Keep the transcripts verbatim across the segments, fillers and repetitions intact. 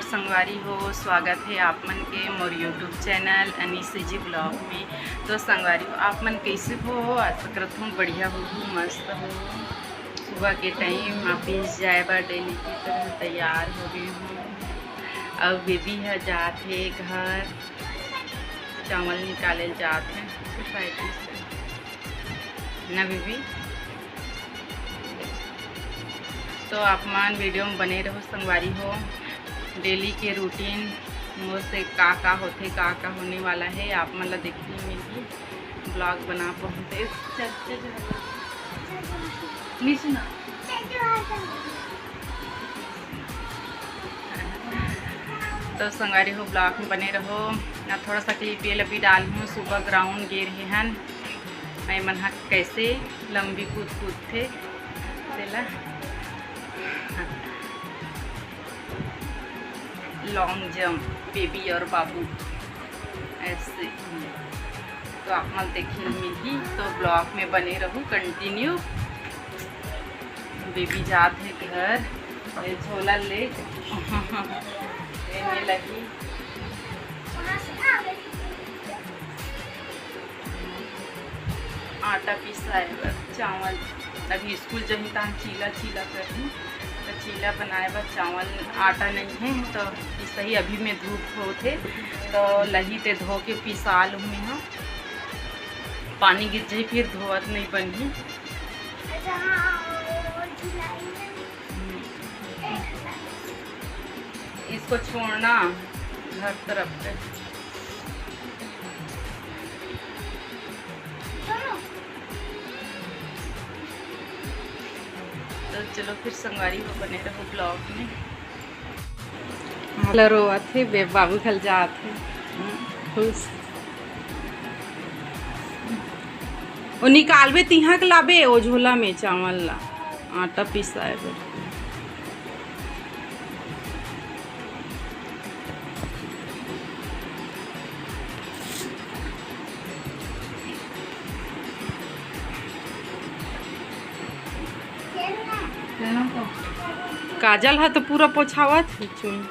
संगवारी हो, स्वागत हे आप मन के मोर YouTube चैनल अनीस जी ब्लॉग में। तो संगवारी हो, आप मन कैसे हो? आशा करत हूँ बढ़िया हो, मस्त हो। सुबह के टाइम ऑफिस जाए बर डेली की तरह तैयार हो गई हूँ। अब बेबी ह जात हे घर, चावल निकाले जात हे सोसाइटी से ना बेबी। तो आप मन वीडियो में बने रहो संगवारी हो, डेली के रूटीन मोर से का का होथे, का का होने वाला है, आप मन ला देखने मिलही। ब्लॉग बना पहुँचे। चल, चल, चल। नीचे ना। तो संगवारी हो, ब्लॉग में बने रहो। ना थोड़ा सा क्लिप ये लबी डालहूँ, सुबह ग्राउंड गे रहे हन। मैं मन हा कैसे लंबी कूद कूद थे तेला। लॉन्ग जंप, बेबी और बाबू ऐसे। तो आप मन देखे मिलही, तो ब्लॉग में बने रहू कंटिन्यू। बेबी जात हे घर, ये झोला ले। ये लगी आटा पिसाए बर चावल। अभी स्कूल जही तहन चीला चीला करही, तो चीला बनाए बर चावल आटा नहीं है, तो पिसही अभी में धूप होत हे, तो लही ते धो के पिसा लूँ मैं ह। पानी गिर जाही फिर धोवत नहीं बनही। इसको छोड़ना घर तरफ पे। तो चलो फिर संगवारी हो, बने रहो ब्लॉग में। ला रोवत हे बे, बाबू खल जात हे। खुश। ओ निकालबे तिहाँ के लाबे, ओ झोला में चावल ला, आटा पिसाए बर। काजल ह तो पूरा पोछावत हे चुन।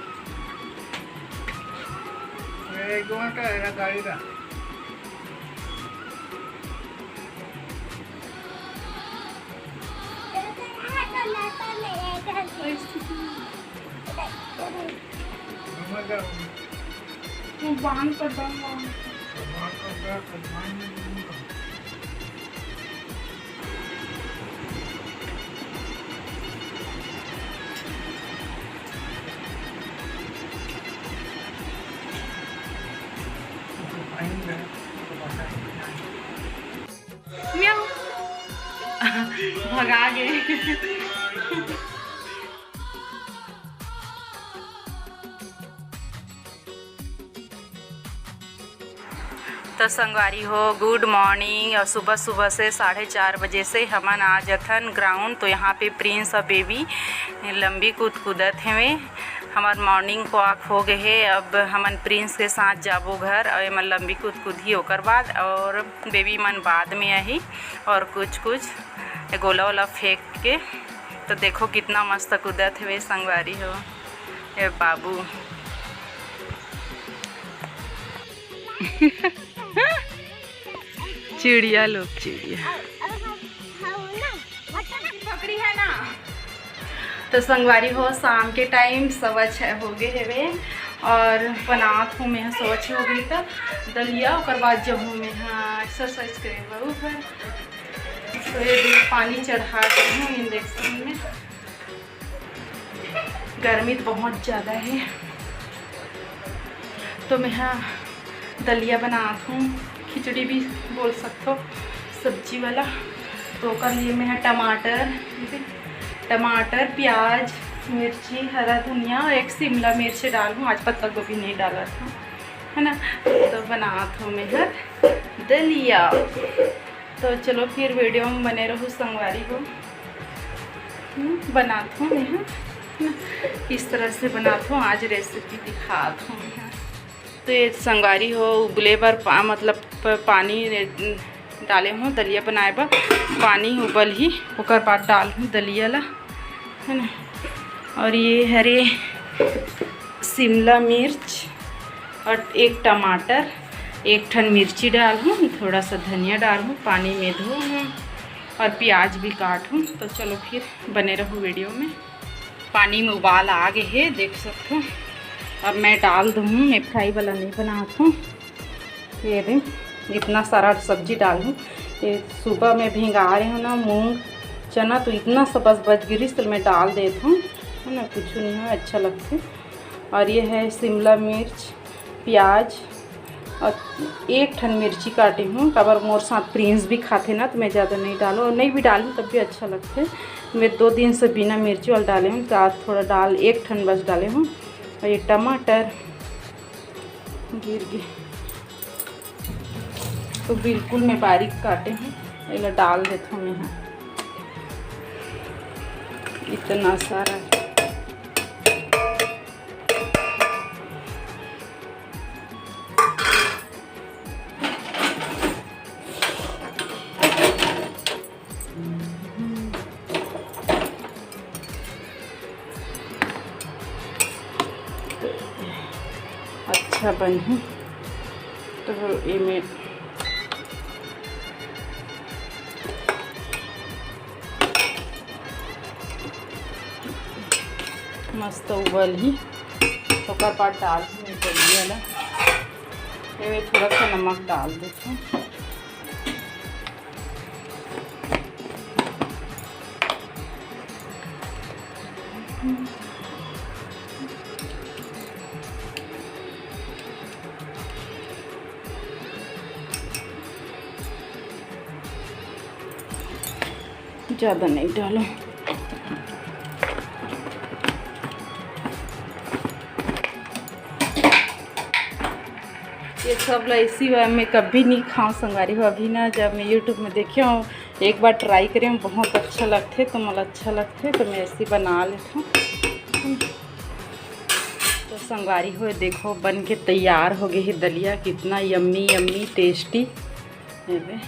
वो बांध कर दम बांध। म्याऊ। भगा गे। तो संगवारी हो, गुड मॉर्निंग। और सुबह सुबह से साढ़े चार बजे से हमन आ जथन ग्राउंड। तो यहाँ पे प्रिंस और बेबी लंबी कूद कूदत हवे। हमार मॉर्निंग वॉक हो गए है। अब हमन प्रिंस के साथ जाबो घर और एमन लंबी कूद कूदही ओकर बाद, और बेबी मन बाद में आही। और कुछ कुछ गोला वोला फेंक के। तो देखो कितना मस्त कूदत हवे संगवारी हो। ए बाबू। चिड़िया लोग, चिड़िया। पकड़ी है ना। तो संगवारी हो, शाम के टाइम सवा छः हो गए हवे और बनात हूँ मैं सवा छः हो गई तो दलिया, ओकर बाद जाहूँ मैं हाँ एक्सरसाइज करे बर ऊपर। तो ये देख, पानी चढ़ा दी हूँ इंडक्शन में। गर्मी तो बहुत ज़्यादा है, तो मैं हाँ दलिया बनात हूँ, खिचड़ी भी बोल सकते हो, सब्जी वाला। तो ओकर लिए मैं हाँ टमाटर, टमाटर, प्याज, मिर्ची, हरा धनिया और एक शिमला मिर्च डाल हूँ। आज पत्ता गोभी नहीं डाला था, है ना। तो बनात हूँ मैं हाँ दलिया। तो चलो फिर वीडियो में बने रहो संगवारी हो। हम्म, बनात हूँ मैं हाँ, इस तरह से बनात हूँ। आज रेसिपी दिखात हूँ मैं हाँ। तो ये संगवारी हो, उबले बर पा-, मतलब प-, पानी रे-, डाले हूँ दलिया बनाए बर। पानी उबल ही, ओकर बाद डाल हूँ दलिया ला, है ना। और ये हरे शिमला मिर्च और एक टमाटर, एक ठन मिर्ची डालहूँ, थोड़ा सा धनिया डालहूँ, पानी में धोहूँ और प्याज भी काटहूँ। तो चलो फिर बने रहो वीडियो में। पानी में उबाल आ गए हे, देख सकते हो। अब मैं डाल दूँ, मैं फ्राई वाला नहीं बनात हूँ। ये दे, इतना सारा सब्जी डालहूँ। ये सुबह में भिंगा रहे हूँ ना मूंग चना, तो इतना सा बस बच गिरिस, तो मैं डाल देत हूँ, है ना, कुछ नहीं हो, अच्छा लगथे। और ये है शिमला मिर्च, प्याज और एक ठन मिर्ची काटे हूँ, काबर मोर साथ प्रिंस भी खाथे ना, तो मैं ज़्यादा नहीं डालूँ, और नहीं भी डालूँ तब भी अच्छा लगथे। मैं दो दिन से बिना मिर्ची वाला डाले हूँ, तो आज थोड़ा डाल, एक ठन बस डाले हूँ। और ये टमाटर गिर गे, तो बिल्कुल मैं बारीक काटे हूँ, एला डाल देथों मैं ह। इतना सारा अच्छा बनही। तो एमे मस्त उबलही, ओकर बाद डालहूँ मैं दलिया ला। एमे थोड़ा सा नमक डाल देथों। ज़्यादा नहीं डालो। ये सब ला इसी बार मैं कभी नहीं खाऊँ संगवारी हो। अभी ना जब मैं YouTube में देखे हूँ, एक बार ट्राई करे हूँ, बहुत अच्छा लगथे, तो मोला अच्छा लगथे, तो मैं ऐसे बना लेथों। तो संगवारी हो, देखो बन के तैयार हो गए हे दलिया, कितना यम्मी यम्मी टेस्टी। ये दे,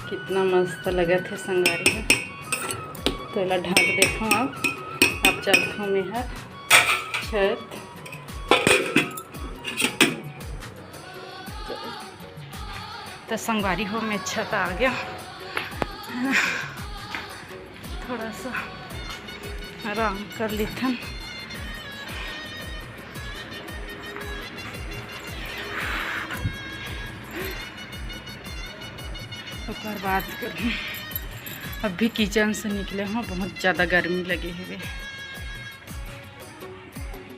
कितना मस्त लगत हे संगवारी हो। तो एला ढक देथों अब। अब चलथों मैं हर छत। तो संगवारी हो, मैं छत आ गया, थोड़ा सा आराम कर लेथन। ओकर बाद करहूँ। अभी किचन से निकले हूँ, बहुत ज़्यादा गर्मी लगे हवे।